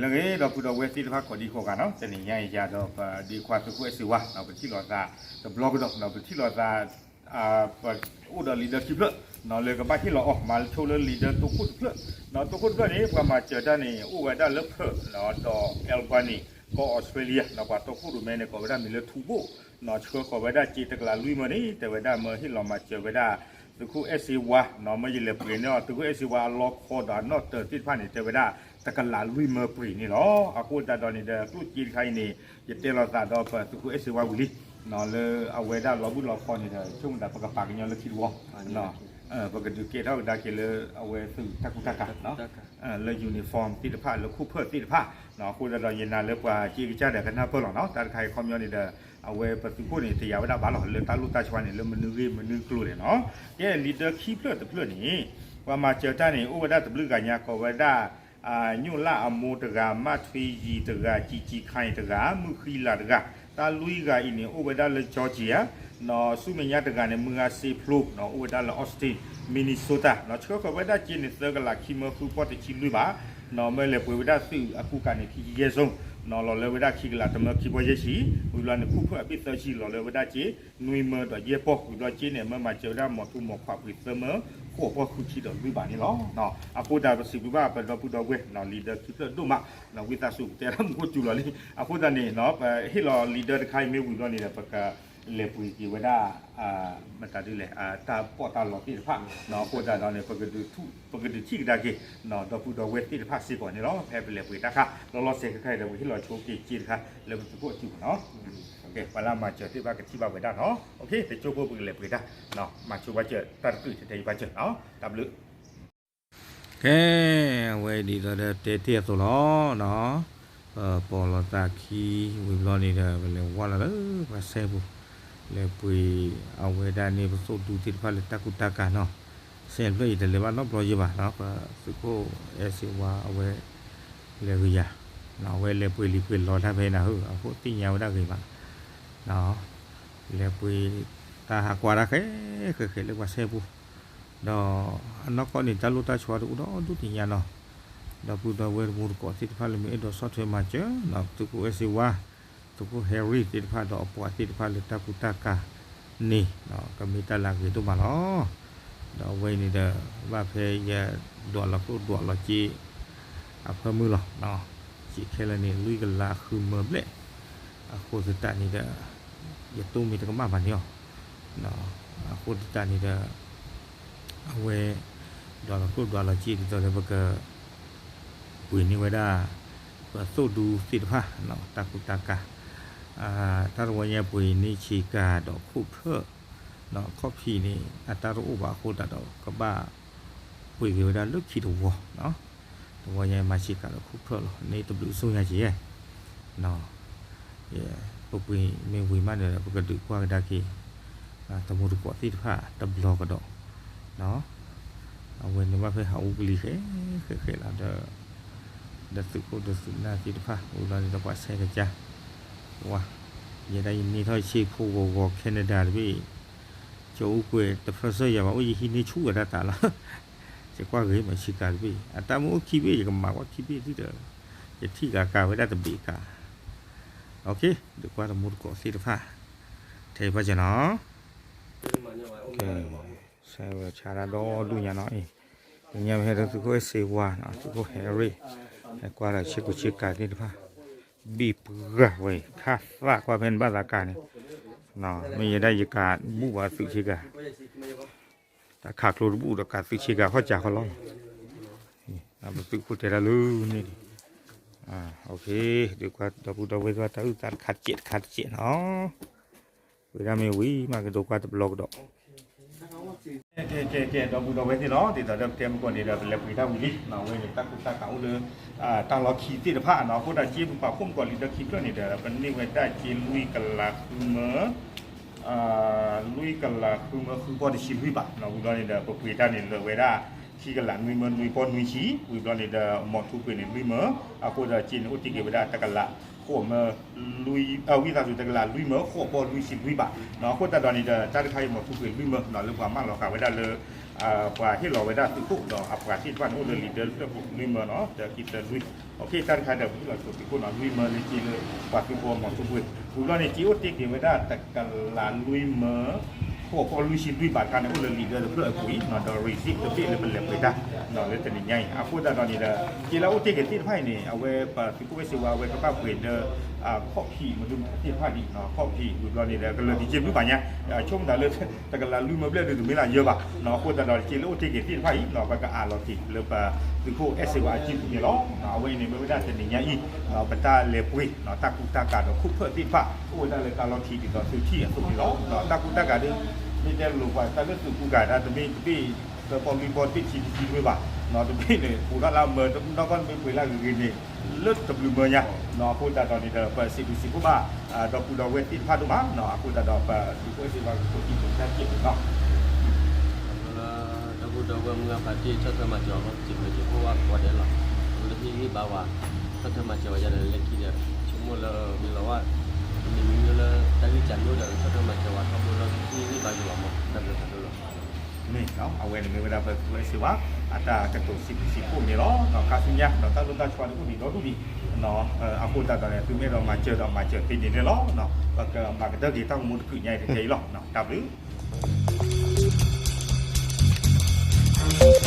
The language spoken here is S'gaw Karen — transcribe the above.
လၢဂ့ၤ ဒီပုၢ်ဒီဝဲၢ်သ့ၣ်တဖၣ်ကိးဒံကိးဂၤနီၤ, တနံၤညါအံၤယၤဒီးပဒ့ခွါသုးခိၣ်အဲၣ်စ့ဝါနီၤ ပထံၣ်လိာ်သးတဘျီကဒီးနီၤ, ပထံၣ်လိာ်သး ပအိၣ်ဒီးလံာ်ဒၢခံဖျၢၣ် နီၤ လၢကဘၣ်ဟ့ၣ်လီၤအီၤ မၤဆိလၢလံာ်ဒၢတိခိၣ်တဖျၢၣ်နီၤ, တိခိၣ်တဖျၢၣ်န့ၣ် ပှၤမၤစၢၤတၢ်န့ၣ် အိၣ်ဝဲဒၣ်လၢ Perth နီၤ ဒီး Albany ကီၢ်အီစထြ့လယါနီၤ, ပှၤတိခိၣ်ရိၣ်မဲန့ၣ် ကိးဝဲဒၣ်မံၤလၢထူဘိၣ်နီၤ, ဆှၢဃီၤဝဲဒၣ်စ့တကလးလွံၢ်မၢန့ၣ် တဲဝဲဒၣ်မၢဟ့ၣ်လီၤမၤစၢၤဝဲဒၣ် သုးခိၣ်အဲၣ်စ့ဝါနီၤ, မၢယလဲၤပှ့ၤန့ၢ်အီၤ သုးခိၣ်အဲၣ်စ့ဝါအလီခီဒီးအနီၣ်တၢၤသ့ၣ်တဖၣ်န့ၣ် တဲဝဲဒၣ် တကလးလွံၢ်မၢပှ့ၤန့ၣ်လီၤ. အဃိသတးဒီးန့ၣ်ဒီး ကျိၣ်စ့တခါအံၤန့ၣ် ယတဲလိာ်သးဒီးပသုးခိၣ်အဲၣ်စ့ဝါဝံၤလံ လၢအဝဲဒၣ်လီၤဘှံးလီၤဖီန့ၣ်ဒီး ဆိကမိၣ်သးပကပာ်ကညီလၢခံတဝီ ပကဒုးကဲထီၣ်ကဒါက့ၤလၢအဝဲသုးတၢ်ကူတၢ်ကၤ လၢ uniform သ့ၣ်တဖၣ် လၢခိၣ်ဖၢၣ်သ့ၣ်တဖၣ်, အဃိသတးဒီးယနာ်လၢပှၤစ့ကစၢ်ဒီးကနၢ်ပၢၢ်လီၤနီၤ, တၢ်တခါအံၤခီပညီန့ၣ်ဒီး အဝဲပသုးခိၣ်န့ၣ် တယာ်ဝဲဒၣ်ဘၣ်လီၤ လၢတၢ်လိၣ်တၢ်ဆီန့ၣ် လၢမနုၤဂ့ၢ်မနုၤကျိၤလဲၣ်နီၤ. ကဲလံာ်ဒၢခံဖျၢၣ်တဖျၢၣ်န့ၣ် ပှၤမၤစၢၤတၢ်န့ၣ် အိၣ်ဝဲဒၣ်တဘျုးဂၤညါ ကိးဝဲဒၣ် ညိၣ်လၣ်အမိၢ်တဂၤ, မၣ်ထွံယံၤတဂၤ, ကံကံခါအံၤတဂၤ, မုၢ်ဃံလၤတဂၤ, တၢ်လွံၢ်ဂၤအံၤန့ၣ် အိၣ်ဝဲဒၣ်လၢ Georgia နီၤ, ဆူမဲာ်ညါတဂၤန့ၣ် မုၢ်ဂၤစ့ဖျိ နီၤ, အိၣ်ဝဲဒၣ်လၢ Austin, Minnesota နီၤ, ဆှၢဃီၤဝဲဒၣ်စ့န့ၣ် သၢကလးခံမၢဃုပီၢ်တဆံလွံၢ်ဘး နီၤ, မၢလဲၤပှ့ၤဝဲဒၣ်သုးအကူကၤန့ၣ် ခံဆံယဲၢ်စိ နီၤ, လီၤလၢဝဲဒၣ်ခံကလးတမၢခံပီၢ်ယဲၢ်ဆံ, ဝံၤဘျီန့ၣ် ခိၣ်ဖၢၣ်အဘ့ၣ်သၢဆံ လီၤလၢဝဲဒၣ်စ့ နွံမၢဒီးယဲၢ်ပီၢ်, ဝံၤဘျီစ့န့ၣ် မၢမၤစၢၤဝဲဒၣ်မိၤထူမိၤခွးပှ့ၤသၢမၢ ဃိးပီၢ်ဃုဆံဒီးလွံၢ်ဘးန့ၣ်လီၤ. အဃိသတးပစံးဘျုးဘၣ်ပဒီပုၢ်ဒီဝဲၢ်နီၤ, လံာ်ဒၢခံဖျၢၣ်ဒိၣ်မးနီၤ, ဝံသးစူၤပတဲတၢ်မူခိၣ်စူၤလီၤလံ, အဃိသတးန့ၣ်နီၤ, ပဟ့ၣ်လီၤလံာ်ဒၢတခါအံၤမ့ၢ်ဝံၤဘျီန့ၣ်ဒီး ပကလဲၤပှ့ၤက့ၤဝဲဒၣ် မတၤဒ်လဲၣ် တၢ်ပီးတၢ်လီသ့ၣ်တဖၣ်, အဃိသတးဒီးန့ၣ် ပကဒုးထံၣ်ကဒါက့ၤ ဒီပုၢ်ဒီဝဲၢ်သ့ၣ်တဖၣ်စ့ၢ်ကီးန့ၣ်လီၤ. ဖဲပလဲၤပှ့ၤတၢ်ခါ လီၤလီၤဆဲးခဲခါအံၤဒီး ပဟ့ၣ်လီၤဆိက့ၤစ့တခါ လၢပသုးခိၣ်အစုပူၤနီၤ. ပှၤလၢအမၤစၢၤသ့ၣ်တဖၣ်ကထံၣ်ဘၣ်ဝဲဒၣ်နီၤ. တကၠိဖိပကလဲၤပှ့ၤတၢ် မၤဆိဘၣ်စၢၤတၢ်တကုာ်ထဲထဲအံၤဘၣ်စၢၤနီၤ. တၢ်ဘျုး ကဲ အဝဲဒ်သိးဒီးတဲတ့ၢ်အသိးလီၤ. ပပိာ်လိာ်သးခံဝံၤဘျီန့ၣ်ဒီး ပလဲၤဝဲလီၤလၢပှၤစဲပူၤ, လဲၤပှ့ၤအဝဲဒၣ်န့ၣ် ပသိၣ်ဒူသ့ၣ်တဖၣ်လၢတၢ်ကူတၢ်ကၤနီၤ. စဲတဖျၢၣ်အံၤတလဲၤဘၣ်နီတဘျီယဲၢ်ဘၣ်နီၤ, ပသုးခိၣ်အဲၣ်စ့ဝါအဝဲ လဲၤဂုာ်ယၤ, အဝဲလဲၤပှ့ၤလံာ်ပှ့ၤလီၤတၢ်ဖဲနၤဧၢ, အဃိသ့ၣ်ညါဝဲဒၣ်ဂ့ၤမး လဲၤပှ့ၤတၢ်ဟးကွၢ်တၢ်ဃဲဃဲဃဲလၢပှၤစဲပူၤ, ဒီးအနီၢ်ကီၢ်န့ၣ် တၢ်လိၣ်တၢ်ဆီတအိၣ်ဒီးဒိၣ်တညါနီၤ, ဒီပုၢ်ဒီဝဲၢ်တမူတကိးသ့ၣ်တဖၣ်လၢမ့ၢ်အဲၣ်ဒိးဆီၣ်ထွဲမၤစၢၤ သုးခိၣ်အဲၣ်စ့ဝါ, သုးခိၣ်ဟဲရံၣ်သ့ၣ်တဖၣ်ဒီးအပှၤသ့ၣ်တဖၣ်လၢတၢ်ကူတၢ်ကၤန့ၣ် ကမ့ၢ်တၢ်လၢအဂ့ၤဒိၣ်မးလီၤ. ဒီးအဝဲအံၤန့ၣ်ဒီး ဘၣ်ဖဲယဒွးလီၤကျိၣ်ဒွးလီၤစ့ အဖၢမုၢ်လီၤ. စ့ခဲလၢာ်န့ၣ် လွံၢ်ကလးဃုမၢဘျဲၣ်, အဃိသတးန့ၣ်ဒီး ယတိၢ်မ့ၢ်တကမၣ်ဘၣ်န့ၣ်လီၤ. အဃိသတးန့ၣ်ဒီး အဝဲ ဒွးလီၤကျိၣ်ဒွးလီၤစ့ဒ်သိးလၢပက ပှ့ၤန့ၢ်ဝဲဒၣ် ပသိၣ်ဒူသ့ၣ်တဖၣ် တၢ်ကူတၢ်ကၤ, တၢ်တဝီညါပှ့ၤန့ၢ်ဆ့ကၤဒီးခိၣ်ဖျၢၣ် ခီၣ်ဖံးန့ၣ် အတၢ်တအိၣ်ဘၣ်အဃိသတးဒီး ကဘၣ်ပှ့ၤက့ၤဝဲဒၣ်လၢခံတဝီ, တဝီညါမၤဆ့ကၤဒီးခိၣ်ဖျၢၣ်လီၤ န့ၣ်တဘျုးစိၣ်ညါက့ၤ ပပှ့ၤမ့ၢ်ဝံၤမးန့ၣ်ဒီး ပကဒုးကွၢ်ကဒါက့ၤ တမူတကိးသ့ၣ်တဖၣ်တဘျီကဒီး, အဝဲန့ၣ်ဘၣ်ဖဲဟးအူကလံၤဃဲဃဲဃဲလီၤဒီး ဒီးသုးခိၣ်ဒီးသုးနၢ်သ့ၣ်တဖၣ် ဝံၤလီၤန့ၣ်ဒီးပှၤဆဲးကစၢ်, ဝါ, ယဲဒၣ်ယန့ၢ်ထီၣ်ယဆ့ဖိဂီၤဂီၤ Canada တဘ့ၣ်, ကၠိအူကွဲးတဖျၢၣ်စၢၢ်ယၤဘၣ် အိၣ်ယဟံးန့ၢ်ဆူၣ်ဝဲဒၣ်တၢ်လီၤ, ယကွၢ်ဂ့ၤမ့ၢ်ဆ့ကၤတဘ့ၣ် အတၢ်မ့ၢ်အိၣ်ခံဘ့ၣ် ယကမၤကွၢ်ခံဘ့ၣ်ဒ်ဒီး ယထံၣ်ဂၤကၤဝဲဒၣ်တဘ့ၣ်ကၤ ဒုးကွၢ်တမူတကိးသ့ၣ်တဖၣ် ထဲအံၤဘၣ်ကနီၤ, ဆဲးဝဲဆါတၢ်ဒီဒူၣ်ညါနီၤအံၤ, ညါဝဲဟဲဒီးသုးခိၣ်အဲၣ်စ့ဝါနီၤ သုးခိၣ်ဟဲရ့ၣ်, ဟဲကွၢ်ဒီးဆ့ကူဆ့ကၤသ့ၣ်တဖၣ်, ဘံၣ်ပှၢ်ဝဲ ခါသၣ်ကွၢ်ဖဲနဘၣ်သးကၤန့ၣ်, မ့ၢ်ယဲဒၣ်ယကၤဘူၣ်ဘၣ်သုးဆ့ကၤ တၢ်ခးကျိတဘူၣ်ဒီးကၤသုးဆ့ကၤခီၣ်စးခီလီၤ, ပသုးခိၣ်တဲတၢ်လၢန့ၣ်, ဒုးကွၢ်ဒီပုၢ်ဒီဝဲၢ်သ့ၣ်တဖၣ်တၢ်အုၣ်သးတခါတစဲးတခါတစဲးနီၤ, ဝံၤဒၣ်မ့ၢ်ဝံၤမးကဒိးကွၢ်တဘျီကဒီး ကဲ ကဲ ကဲ ဒီပုၢ်ဒီဝဲၢ်သ့ၣ်နီၤ ဒ်သိးဒီးပတဲမုၢ်ကီၢ်န့ၣ်ဒီး ပလဲၤပှ့ၤတၢ်ဝံၤလံ အဝဲန့ၣ် တၢ်ကူတၢ်ကၤအိၣ်လၢ တၢ်လီၢ်ခံသ့ၣ်တဖၣ်နီၤ အဃိသတးစ့ပပာ်ဖှိၣ်မုၢ်ကီၢ်လံာ်ဒၢခံဖျၢၣ်န့ၣ်ဒီး ပန့ၢ်ဝဲဒၣ်စ့လွံၢ်ကလးဃုမၢ လွံၢ်ကလးဃုမၢဃုပီၢ်တဆံလွံၢ်ဘးနီၤ ဝံၤဘျီန့ၣ်ဒီး ပပှ့ၤတၢ်န့ၣ်လၢာ်ဝဲဒၣ် ခံကလးနွံမၢနွံပီၢ်နွံဆံ ဝံၤဘျီန့ၣ်ဒီး မိၤထူပှ့ၤန့ၣ်လွံၢ်မၢ အဃိဒီးစ့န့ၣ်အိၣ်တ့ၢ်က့ၤဝဲဒၣ်တကလး ဃိးမၢ လွံၢ် ဝံသးစူၤ တကလးလွံၢ်မၢဃိးပီၢ်လွံၢ်ဆံလွံၢ်ဘးနီၤ အဃိသတးဒီးန့ၣ်ဒီး တၢ်တခါအံၤမိၤထူပှ့ၤလွံၢ်မၢနီၤ လၢပှၤမၢလီၤဃာ်ဝဲဒၣ်လၢ ပှၤဟ့ၣ်လီၤဝဲဒၣ်သုးခိၣ်ဒီးအပှၤသ့ၣ်တဖၣ်န့ၣ် အိၣ်လၢ leader လွံၢ်မၢနီၤ, တၢ်ခံတၢ်လွံၢ်, တၢ်တခါဒီး ပဟ့ၣ်လီၤဆိသုးခိၣ်နီၤ လွံၢ်မၢလၢက့လၢ ပှၤသုးဖိအမီၤစိပှ့ၤ, ဝံၤဘျီန့ၣ် က့အိၣ်တ့ၢ်က့ၤဝဲဒၣ်တကလးလွံၢ်မၢ ဃိးကီၢ်လွံၢ်ဆံလွံၢ်ဘးတခါန့ၣ် အိၣ်လၢ leader တဖျၢၣ်အပူၤအံၤနီၤ, ဒီး receipt တဘ့ၣ်လၢပလဲၤပှ့ၤတၢ် လၢတနံၤညါအံၤ, အဃိသတးဒီးန့ၣ်ဒီး က့လၢအအိၣ်တ့ၢ်က့ၤသ့ၣ်တဖၣ်အံၤန့ၣ် အဝဲပသုးခိၣ်အဲၣ်စ့ဝါ အဝဲကဘၣ်ပှ့ၤလၢ ခီၣ်ဖံးမဒုမတၤသ့ၣ်တဖၣ်ဒံး, ခီၣ်ဖံးဝံၤဘျီန့ၣ်ဒီး ကလၢာ်တက့ဘျုးဘၣ်ညါ, ဆိကမိၣ်သးလၢ တကလးလွံၢ်မၢဘျဲၣ်ဒုးတမ့ၢ်လၢယၢဘၣ်, အဃိသတးဒီးက့လၢအိၣ်တ့ၢ်က့ၤသ့ၣ်တဖၣ်အံၤနီၤ ပကအးလီၤက့ၤလၢပသုးခိၣ်အဲၣ်စ့ဝါအစုပူၤန့ၣ်လီၤ. အဝဲအံၤန့ၣ်မ့ၢ်ဝဲဒၣ်တနံၤညါအံၤ ပတၢ်လဲၤပှ့ၤ တၢ်ကူတၢ်ကၤဒီးခိၣ်ဖၢၣ်သ့ၣ်တဖၣ် အိၣ်ဝဲဒၣ်လၢတၢ်လီၢ်ထံဒ်သိးသုထံၣ်အသိးန့ၣ်လီၤ. တၢ်ကူတၢ်ကၤဒီး မ့ၢ်တဲလိာ်ပှၤတၢ်လၢသုးကူကၤဒၣ်တဘ့ၣ်တဘ့ၣ် သၢပီလွံၢ်ပီတဘ့ၣ်တဆံတဆံတမ့ၢ်ဘၣ်, တဘ့ၣ်န့ၣ် ပူၤထီၣ်လၢအမၢ တနီၢ်ကီၢ်တမ့ၢ်ပှ့ၤလၢအဂ့ၤဂ့ၤန့ၣ် လၢတဘျုးမၢညါ, အဃိသတးဒီးန့ၣ်ဒီး ပစံးဘျုးစံးဖှိၣ်ဘၣ် ဒီပုၢ်ဒီဝဲၢ်သ့ၣ်တဖၣ်ဒိၣ်မး, အဃိသတးဒီးပသုးခိၣ်အဲၣ်စ့ဝါကဆိးက့ၤပတၢ်စံးဘျုးနီၤ ဒီပုၢ်ဒီဝဲၢ်မုၢ်ဂၢ်ဖါတံၢ် ဆီၣ်ထွဲမၤစၢၤအီၤ စံးဘျုးစံးဖှိၣ်ဘၣ်ကိးဂၤဒဲးလီၤ. အဝဲလၢဟ့ၣ်ဂံၢ်ဘါဝဲ ဆီၣ်ထွဲမၤစၢၤဝဲယၤဒီးလၢခံဒီး ဆိကမိၣ်လၢမ့ၢ်လီၤဝဲ မ့မ့ၢ်လၢတၢ်ဂံၢ်စၢ်မ့ၢ်အိၣ်ဒီး ဆီၣ်ထွဲမၤစၢၤဝဲထီဘိလၢဟ့ၣ်ဂံၢ်ဘါယၤလီၤမး တၢ်ဘျုးဖးဒိၣ်လီၤ. မ့ၢ် အဝဲန့ၣ်မ့ၢ်ဝဲဒၣ်ပသုးခိၣ်အဲၣ်စ့ဝါ အတၢ်ကတိၤစံးဘျုးစံးဖှိၣ်န့ၣ်လီၤ. ခါဆူညါ ဒီးတၢ်လိၣ်တၢ်ဆှီန့ၣ်အိၣ်ဒံးဒီဒူၣ်ဒံး အဃိသတးဒီးန့ၣ် သုမ့ၢ်အဲၣ်ဒိးမၤစၢၤဒီးမၤစၢၤသ့န့ၣ်န့ၣ်လီၤ. ပကမၤကတၢၢ်က့ၤတၢ်ဂီၤမူတကုာ်ညါအံၤတကဲအံၤလီၤ. တၢ်ဘျုး